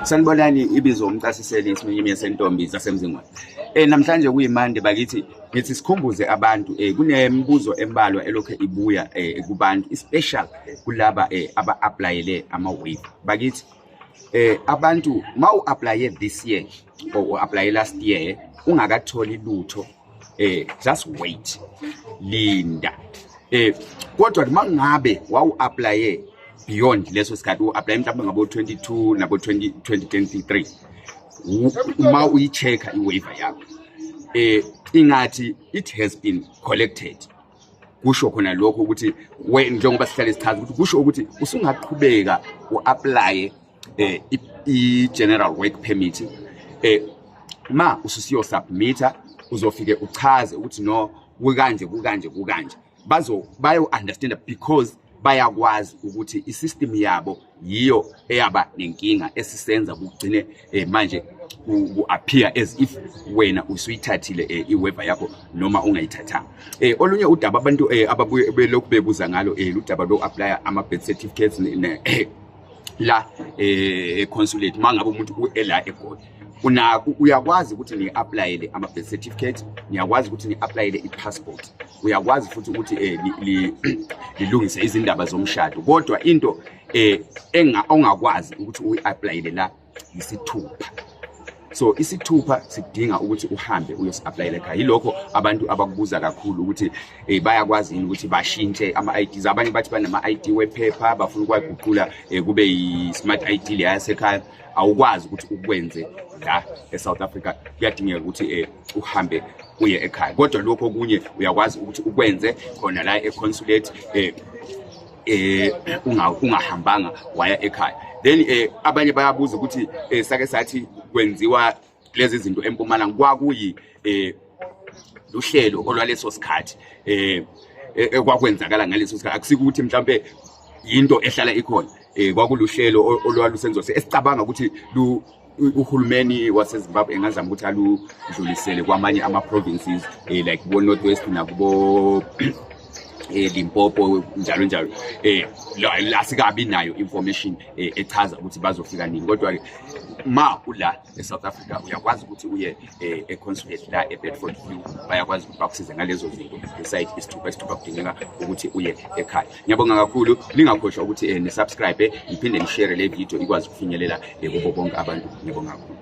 Sanibonani, ibizo umcasiseli isimenyimi sentombi zasemzingwane. Namhlanje kuyiMonday bakithi, ngithi sikhumbuze abantu, kunemibuzo embalwa elokhu ibuya kubantu, especially kulaba aba-applyele ama-waiver. Bakithi, abantu mawu-applye this year or u-applye last year ungakatholi lutho, just wait, linda. Kodwa mangabe wawu-applye beyond leso sikhathi, u-applye mhlawumbe ngabo 22 nabo 20 2023, uma uyi-check-a i-waiver yakho, ingathi it has been collected, kusho khona lokho ukuthi we, njengoba sihlale sichaza ukuthi kusho ukuthi usungaqhubeka u-applye i-general work permit. Ma ususiyo submit-a, uzofike uchaze ukuthi no, kukanje, kukanje, kukanje, bazo bayo understand because bayakwazi ukuthi i-system yabo yiyo eyaba nenkinga esisenza kugcine manje ku-appear as if wena usuyithathile i-waiver yakho noma ungayithathanga. Olunye udaba abantu ababuye belokhu bebuza ngalo, ludaba lo-applya ama-birth certificates la consulate. Mangabe umuntu ela eGoli, una uyakwazi ukuthi ni-applyele ama-birth certificate, niyakwazi ukuthi ni-applyele i-passport, uyakwazi futhi ukuthi lilungise izindaba zomshado, kodwa into ongakwazi ukuthi uyi-applyele la isithupha. So isithupha sidinga ukuthi uhambe uyosi-applyela ekhaya. Yilokho abantu abakubuza kakhulu ukuthi bayakwazi yini ukuthi bashintshe ama-IDs. Abanye bathi banama-ID wephepha, bafuna ukuwaguqula kube yi-smart ID leya yasekhaya. Awukwazi ukuthi ukwenze la e-South Africa, kuyadingeka ukuthi uhambe uye ekhaya. Kodwa lokho okunye uyakwazi ukuthi ukwenze khona la e-consulate ungahambanga waya ekhaya. Then abanye bayabuza ukuthi sake sathi kwenziwa lezi zinto eMpumalanga, kwakuyi luhlelo olwaleso sikhathi ekwakwenzakala ngaleso sikhathi, akusikuthi mhlambe into ehlala ikhona. Kwakuluhlelo olwalusenziwa, esicabanga ukuthi lu uhulumeni waseZimbabwe engazama ukuthi aludlulisele kwamanye ama-provinces, like kubo North West nakubo Limpopo, njalo njalo. La sikabi nayo information echaza ukuthi bazofika nini, kodwa ke ma ula eSouth Africa uyakwazi ukuthi uye e-consulate la eBedford View, bayakwazi ukuthi bakusize ngalezo zinto beside isithupha. Isithupha kudingeka ukuthi uye ekhaya. Ngiyabonga kakhulu, ningakhohlwa ukuthi ni-subscribe, niphinde ni-share le video ikwazi ukufinyelela kubo bonke abantu. Ngiyabonga kakhulu.